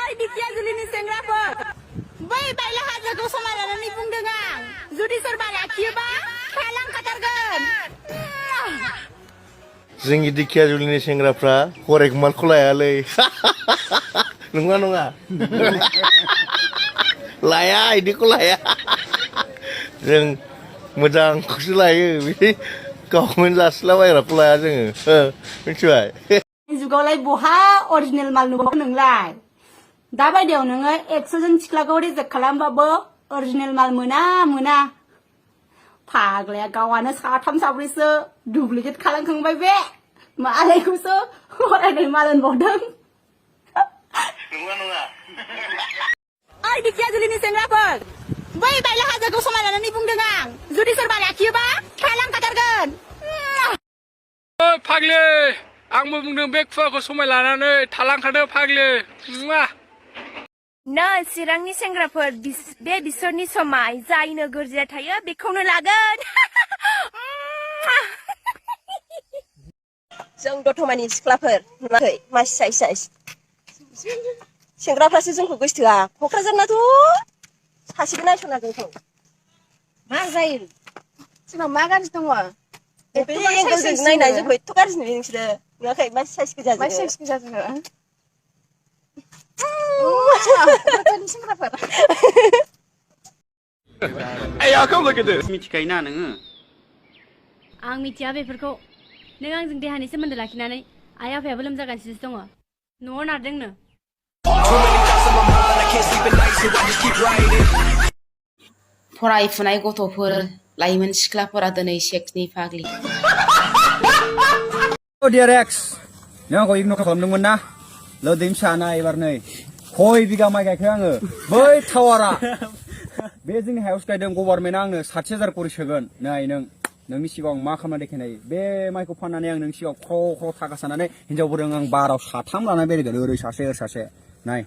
Oi dikiya julini sengraफोर बै बायला हाजोखौ समायनानै बुंदों आं जुदि सोरबा लाखियोबा थालांखाथारगोन जोंनि दिकिया जुलिनि सेंग्राफ्रा हरेक मालखौ लायालै नङा नङा लाया इदिखौ लाया जों मोजांखौसो लायो बे गावमोन जासिलाबायग्राखौ लाया जोङो मिथिबाय जुगावलाय बहा अरिजिनेल माल नुबावो नोंलाय दा बायदियाव नोङो 100 जन सिख्लाखौ रिजेक्ट खालामबाबो अरिजिनेल माल मोना फाग्लाया गावानो साथाम साब्रैसो डुप्लिकेट खालामखांबाय बे मालायखौसो अरायनाय माल होनबावदों नङा ओइ दिकिया जुलिनि सेंग्राफोर बै बायला हाजोखौ समायनानै बुंदों आं जुदि सोरबा लाखियोबा थालांखाथारगोन फाग्लि आंबो बुंदों बे खुवाखौ समाय लानानै थालांखादो फाग्लि नै चिरांनि सेंग्राफोर बे बिसोरनि समाय जायनो गोरजिया थायो बेखौनो लागोन जों दतमानि सिख्लाफोर नुवाखै मासि साइस सेंग्राफ्रासो जोंखौ गोसोथोआ क'क्राझारनाथ' सासेबो नायस'ना जोंखौ मा जायो जोंनाव मा गाज्रि दङ बे एंगोलजों नायनाय जोंखौ एथ' गाज्रि नुयो नोंसोरो नुवाखै मासि साइस गोजा जोङो मिथिखायोना नोङो आं मिथिया बेफोरखौ नों आंजों देहानि सोमोन्दो लाखिनानै आइ आफायाबो लोमजागासिनो दङ न'आव नारदोंनो फरायफुनाय गथ'फोर लाइमोन सिख्लाफोरा दिनै सेक्सनि फाग्लि डियार एक्स नों आंखौ इगनर खालामदोंमोन ना लोदैम साना एबार नै खय बिगा माइ गायखो आङो बै टावारा बे जोंनि हायावसो गायदों गभर्नमेन्टआ आंनो 60,000 करि सोगोन नै नोंनि सिगाङाव मा खालामना देखायनाय बे माइखौ फाननानै आं नोंनि सिगाङाव ख्र' थाखा सानानै हिनजावफोरजों आं बाराव 3 लानानै बेरायगोन ओरै सासे नाय